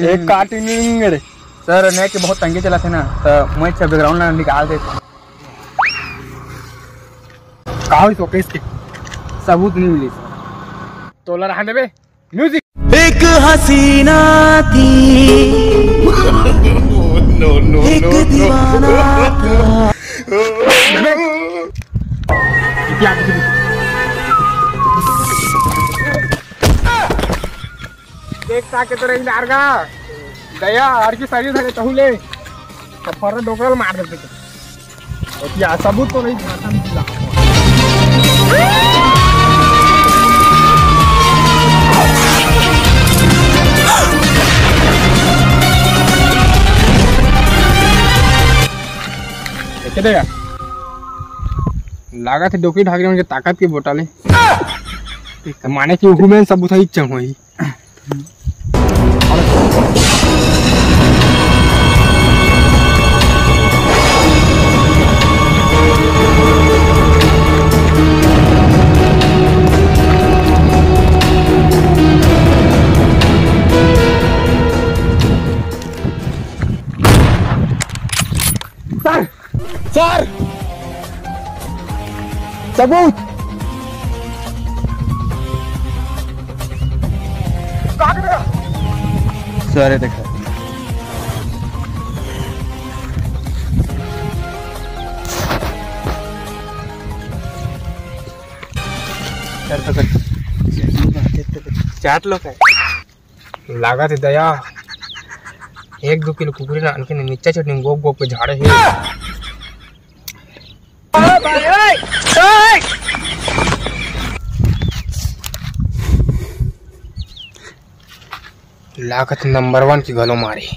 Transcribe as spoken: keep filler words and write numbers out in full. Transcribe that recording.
एक काटी नहीं रे। सर, नेट के बहुत तंगी चलत हे ना, त मैं अच्छा बैकग्राउंड ला निकाल देत। का होइस ओके इसके? सबूत नहीं मिली सर। तोला रहन देबे। म्यूजिक। एक हसीना थी, एक दीवाना था। देख ताके तो रही नारगा। दया, आर की सारी धरे तहु ले। तो फर्रा डोकरल मार देते। एतिया सबूत तो नहीं, भाषा नहीं मिला। देखे दे यार। लागत हे डोकरी ढाकरी मन के ताकत के बोटा ले। माने कि उहू में सबूत है, इच्छा होई। सर, सर, सबूत। सारे देखा। चाट लो का? लागत हे दया, एक दू किलो कुकरी ला आन के मिर्चा चटनी गोप गोप के झाड़े हे। लागत नंबर वन की घलो मारे।